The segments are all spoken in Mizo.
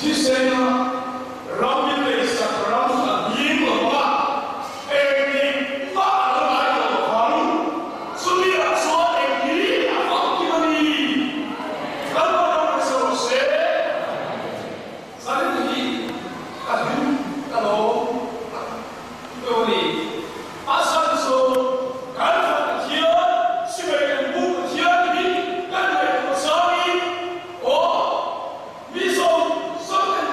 Thisena ram min leisak ram chu a hming lo a, engtik mah a la ngai tawh lo vang. Chumi ah chuan engkim a famkim a ni. Lalpa ram ka sawi rawh se. Zanin hi ka hlim ka lawm tak tawh a ni. A chhan chu kan fak Pathian, sipai kan bu Pathian hi kan ngaihtuah changin aw mi zawng zawng ten.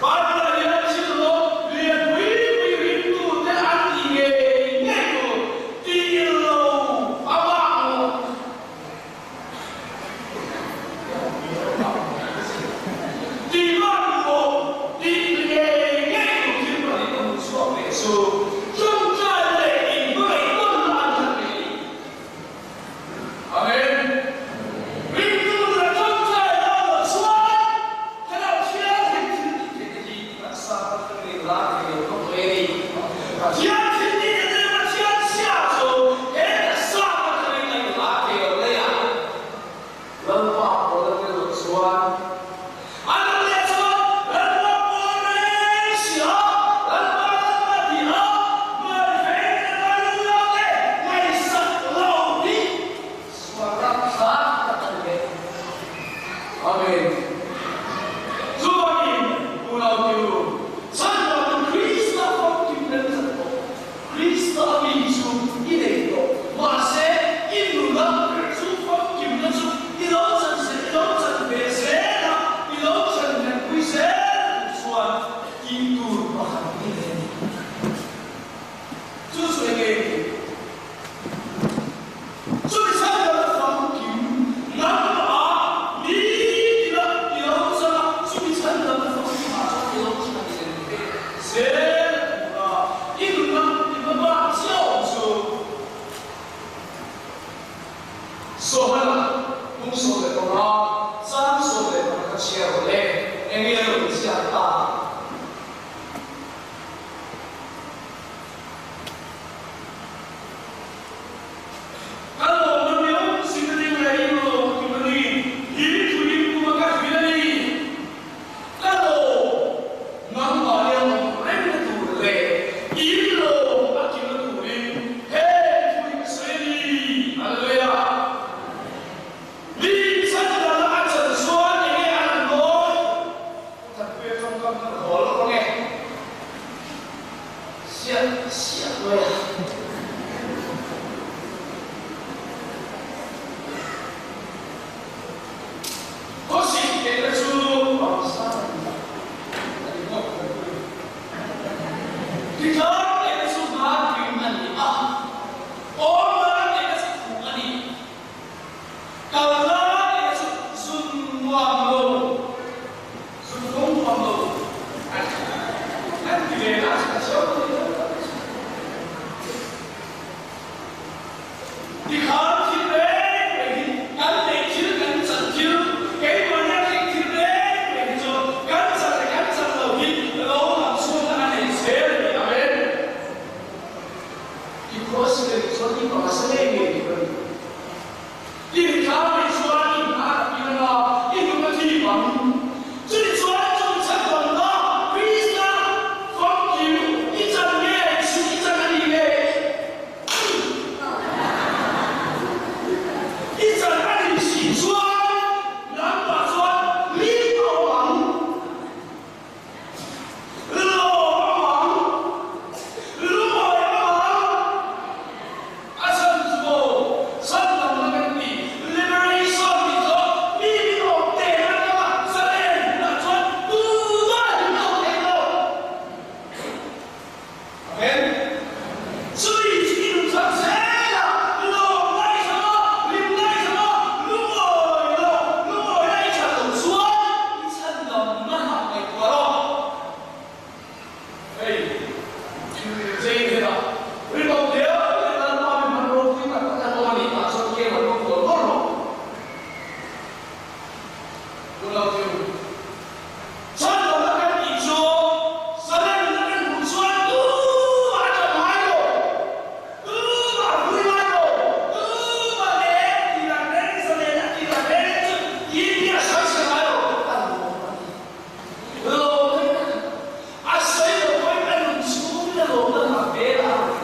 Bible-ah hian thil lawm lian pui pui ringtute an tih ngei ngei tur tih lo a bak maw? Tih bak maw? Tih ngei ngei tur thil pahnih ka hmuh chhuak leh chu tawngtai leh inhmangaih tawnna an that ngei ni. Amen. Ringtu leh tawngtai la loh chuan thlarau thianghlim thil tih theih te hi taksa kan kan nei la thei lo khawp mai a ni. Pathian thil tih theih te Pathian chhia chu he taksa kan kan nei la la thei lo mai a. Lalpa pawl a tel loh chuan a lam leh chuan Lalpa pawl reng si a, Lalpa Lalpa ti a, Hmualfeng te Lalpa te ngaihsak lo hi sual ram thlak tak a ni ve. Amen. Chuvangin unau te u, chhandamtu Krista famkim lem chan tawh. Krista a mi chu i nei tawh, mahse i nuna chu famkimna chu i lo chan zel, i lo chan ve zel a, i lo chan hlenpui zel duh chuan tih tur pakhat i nei a ni. Chu chu enge i tih? Chumi chhan dang famkim nangmah ni tina i lo chan a, chumi chhan dang famkimah chuan i lo chan zel ve zel tur a, i nunna i hmabak chiah awm chu. Sohana kum 15 chang 11 a chhiar rawh le, enge a lo inziak ta? Ka lawmna miau zin a ding leh in lawm kim a ni, hi thu in kum a ka hrilh a ni. Ka lawm nangmah nia awm reng na tur leh in lawm a kim na turin heng thu hi ka sawi a ni. Hallelujah! Mi chan dana a chan chuan enge a lan dawn? Thatpuia tawngkam kha ka haw lawk ange. Siah siah mai a. Khawsik tehna chu Pakistan a ni a, a ni bawk ka ti. Titlang tehna chu Hmarping a ni a, Awmna tehna chu Khum a ni. Kalna tehna chu Zun nuam lo. Zun kawng nuam lo an ti ve a, a chhiau lo ni tak tak chu. Tikhan thil reng reng hi kan neih thil, kan chan thil, keimahni a thleng thil reng reng hi chu kan chan leh kan chan lo hi lo lang chhuakna a nei zel a ni. Amen. I khua si leh chuan i pasa ngei ngei tur a ni. I mitthla mai chuan i hna a pin anga i hnung a thip ang. Chumi chuan chung chan dawmna Krista famkim i chan nge chu i chan a ni nge? I chan a nih si chuan nangmah chuan hlim a awm ang, lawm a awm ang, lungawi a awm ang. A chhan chu maw? Chhan lamna kan ti. Liberation tih chu mi min awm teh na kama zalen hunah chuan tumah hlim lo thei lo. Amen. Chumi chu i nun chhan zel a, lawm lai chhan a, hlim lai chhan a, lungawi lo, lungawi lai chhan lo chuan i chhan lamna hah ngaihtuah rawh. Hei, thil chei hena rinawm deuh leh Lalpa mi hman ropui tak tak an awm a nih tah chuan kem an awm dawn mawlh rawh. Unau thil chhan lohna kan tih chu zalenna kan hmuh chuan tumah a ṭap ngai lo, tumah a vui ngai lo, tumah leh tih dan reng zalenna tih dan reng chu tih hi a sawi chhe ngai lo, a lawm a ni. Lawmna a sawi lo pawhin a nun chhungin a lawmna hna hmel a rawn.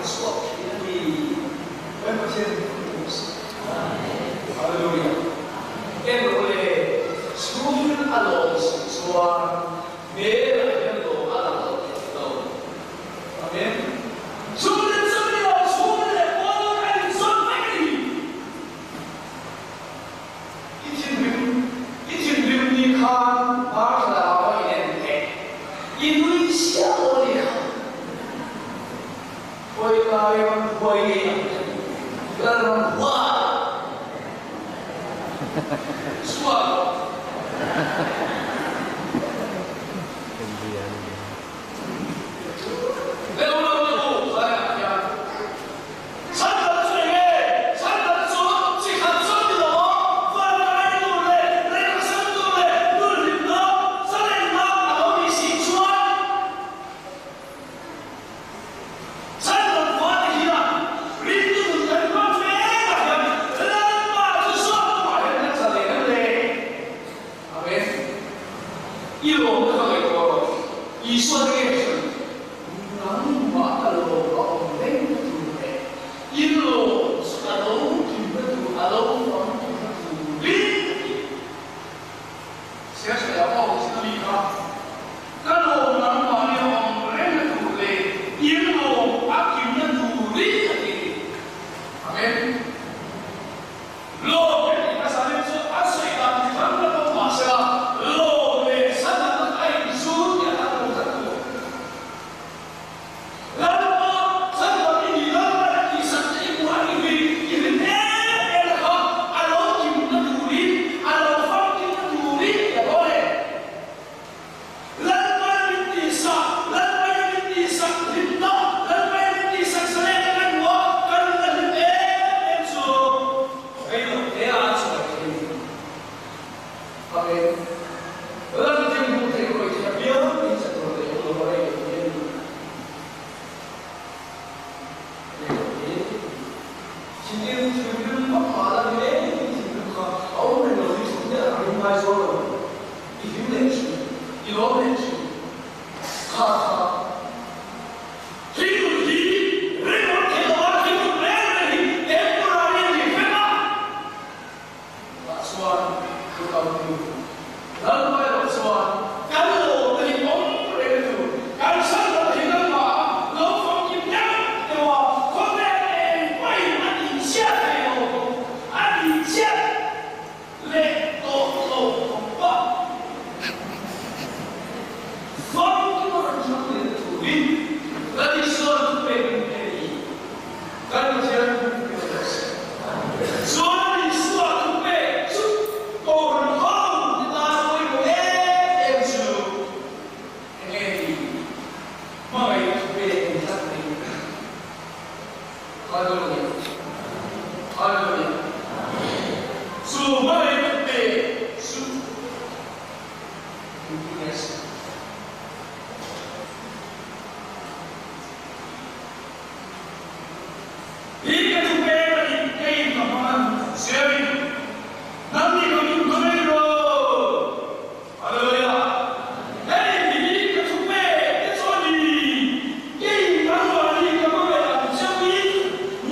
lai ramhuai nge ang ka ti. Lal ramhuai chhuak rawh. Leh u lo te u, zaiah hian Chhandam chu eng nge? Chhandam chu chi khat chu ni lo a, van kai tur leh remchang tur leh nulhlimna, zalenna a lo nih si chuan Chhandam fate hian rintu nun kan hman mek ah hian Lalpa chu zawk tumah hian kan zalen em le? Amen. I lawmna ka ngaihtuah rawh. Isua te nge sawi? Nangmah ka lawm a awm reng na tur leh i lawm chu a lo kimna tur, a lo famkimna turin a ti. Siasaia pawh zin a mi kha, Ka lawm nangmahni a awm reng na tur leh i lawm a kimna turin a ti. Amen. Lawm leh tih hmasa lim chu a sawi dan chi hrang hrang awm mah sela, lawm leh sanat a inzur tih a kan hmu tlat tur. Lalpa chhandam i nih Lalpa leh tihsak te i hmuh a ni hi i hlim em em a kha a lo kimna turin, a lo famkimna turin tih a dawn e. Lalpa min tihsak, Lalpa min tihsak hlimna, Lalpa min tihsak zalena kan hmu a, kan la hlim em em chu rei lo te a chhuah thei. Amen. Lalkim hmuh theih hawi theih apiang in che tur leh awm lo a rei lo te a ni. Rei lo te. Thinrim thinrim pakmah la ni em in thinrim kha a awm reng lo hi thum te a ring ngai zawl lo. I hlim leh thin, i lawm leh thin. Kha kha. Thingkut hi ringawt thei lo a, thingkut reng reng hi temporary a ni vek a. Tah chuan thu kal tu Lalpa erawh chuan kan lawmna hi awm reng a tur, kan chhan hi nangmah lo famkim deuh deuh a, khawvel eng pawhin a tihchhiat thei lo bawk, a tihchhiat leh tawh lo khawp a. Famkim a rawn chang leh na turin Lal Isua thu pek in pe ni. Kan Pathian thu pek rawh se. Chuan Isua thu pek chu Kohhran ho te tan pawimawh em em chu enge ni? Hmangaih thu pek ni tlat mai. Hallelujah! Hallelujah! Chu hmangaih thu pek chu engtin nge a sawi? Hi ka thu pek a nih kei ka hmang an Sharing Nang nih ka min hmangaih rawh Hallelujah Hei hi ka thu pek te chu a ni Kei nangmahni ka hmangaih ang cheu in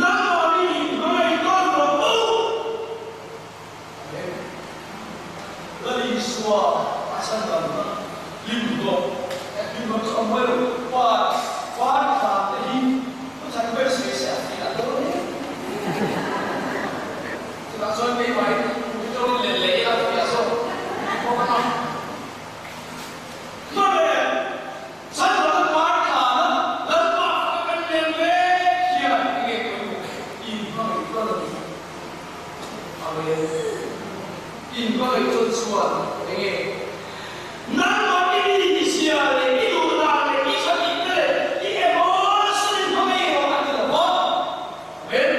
nangmahni in hmangaih dawn rawh u Amen Lal Isua a chhan dan na hlim hlawm hlim hlawm chu a mawi lo pa pa tha te hi pu than ber sawi se a fiah dawn em chutah chuan keimah in computer in let leh ila a fiah zawk tih pawh ka ngam hman e chhan dan na pa tha na Lalpa faka kan leng mek hian enge pawimawh in hmangaih dawn a ni. Amen. In hmangaih tawn chuan enge? Nangmah i mi zia leh i duh dan leh i tha tih te leh i emotion in hmangaih rawh a ti lo va. Amen.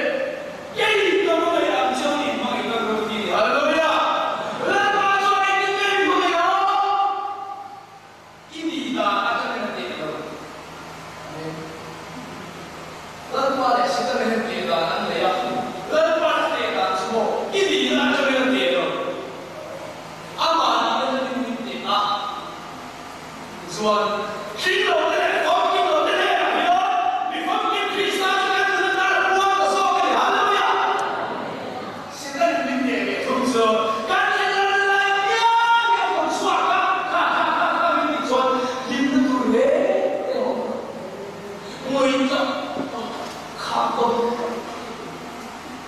Kei ka hmangaih ang cheu in hmangaih tawn rawh ti a ni. Hallelujah. Lalpa chuan engtin nge min hmangaih ang? I nih dan atangin a teh lo. Amen. Lalpa leh Setana hian teh dan an nei a. Lalpa chu teh dan chu maw i nihna atangin a teh lo. Amah nihna atangin min teh a. Tichuan, hlim lo te leh famkim lo te hnenah hian mi famkim Krista chu kan nun atan a puang ta zawk a ni. Hallelujah! Satan min teh leh thung chu kan thil lan lai piang hi a rawn chhuak a, kha kha kha kha min tih chuan hlimna tur hle te a awm lo. Ngawihtah kha dawn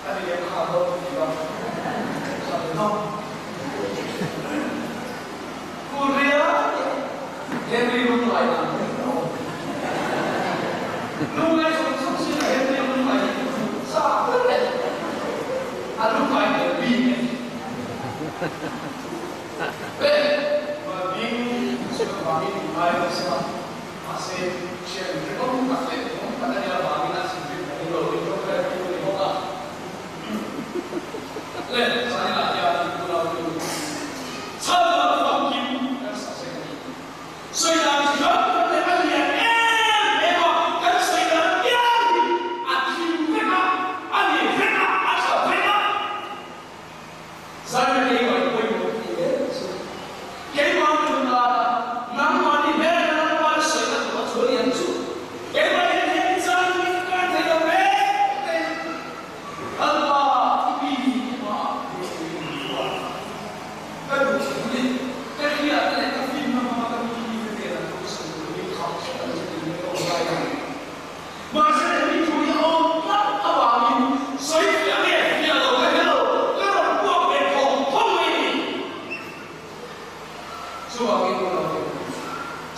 a ni leh kha dawn tih bak kha dawn. Korea Henry lunglai ang hi a awm. Lunglai zawng zawng zingah Henry. A lungngai hmel bik a ni. Le, Malbing chu ka vangin min ngai nasa a, mahse thian rinawm tak leh rinawm tak a nia vangin a thinrim ka ring lo, min tawngtai pui a ni bawk a. Le, zaninah hian unau te u, chhan lam famkim kan sak zek a ni. Sawi dan chi hrang hrang leh a lian em em a, kan sawi dan apiang hi a thim vek a, a ni vek a, a tha vek a. Zaina keimah i pawimawh tih hle chu keimah nun dana nangmahni hnena nangmah i sawi na tur a chu a lian chu. Keimah hian heng chang min kan thei lo reng reng. Lalpa i mi i hmaah ropui min hruai. Ka duh thin ni, ka hriatna leh ka finna hmanga ka mi mi te hnena thu sawi tur hi khap hrep ang che tiin ka awm lai a ni. Mahse hemi thu hi a awm tlat avangin sawi fiah nge fiah lo ka hre lo, ka rawn puak ve thawm thawm mai a ni. Chuvangin u lo hre tur chu.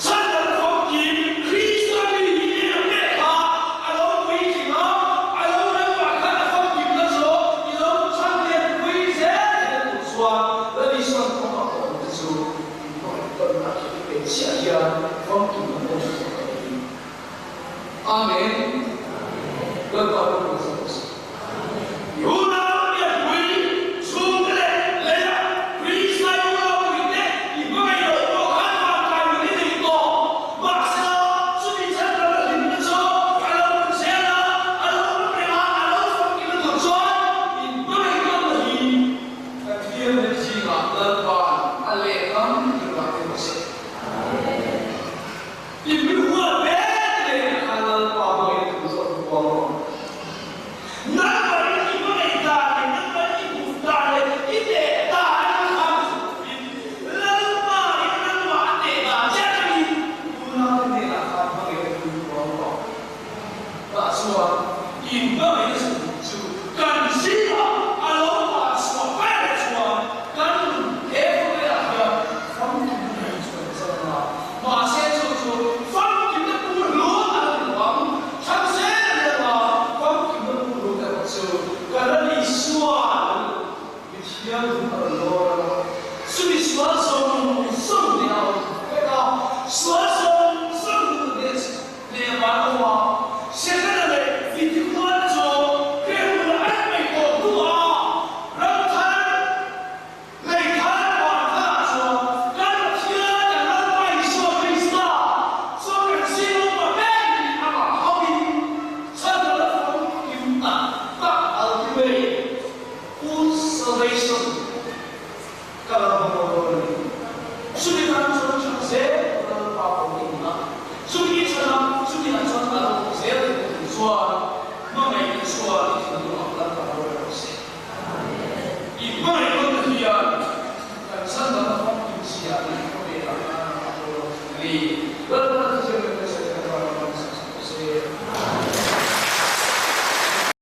Chhan dang famkim Krista mi hi en a pek kha a lo puitling a, a lo nangmah khan a famkimna chu i lo chhan let pui zel thei a tur chuan Lal Isuan kawng a awm te chu in hmangaih tawnna khi i pe chiah hian famkimna pawh chu zawh ka ni. Amen. Lalpa ropui zawk rawh se. Unau pianpui chhungte leh leia Krista unaupuite i hmangaih loh pawh khan vankai hun i nei tawh. Mahsela, chumi chhan ram a hlimna chu a lo pun zel a, a lo awm reng a, a lo famkimna tur chuan in hmangaih tawnna hi kan fiamna zingah Lalpa'n a lehlam ringah te rawh se. I min huat mek nen khan Lalpa hmangin thu zawh chu puang rawh. Nangmahin i hmangaih dan leh nangmahin i hmuh dan leh i teh dan atang khan chhukpin Lalpa in nangmah a teh dan che atangin unaute hnenah khan hmangaih a thu puang rawh. Tah chuan i hmangaihna chu kan zingah a lo vah chhuah ber chuan kan nun he khawvelah hian famkimna nun chu kan chang a, mahse chu chu famkimna pumhlum a lo ni lo ang. Thlan zel a ni lo a, famkimna pumhlum erawh chu kan Lal Isuan Mithianghlim a rawn lawr a, chumi sual zawng zawng nen a awm vek a, sual zawng zawng nun leh Lehlam awma Setana leh Mithikhua te chu Krehmuna an peih tawh hnuah ram thar, lei thar van tharah chuan kan Pathian kan Lalpa Isua Krista chuan kan zing upa ber in amah hauhin chhandamna famkim tak tak ultimate full salvation Ka lo va haw dawn a ni. Chumi tan chuan chhan zel Lalpa pawh i ni a, chumi i chhan a, chutiang chuan a lo awm zel thei tur chuan hmangaihna chuan i thinlung ang Lalpa ro rawh se. I hmangaih dawn hian kan chhan dang a famkim zia leh khawvelah khan a haw lo thung a ni.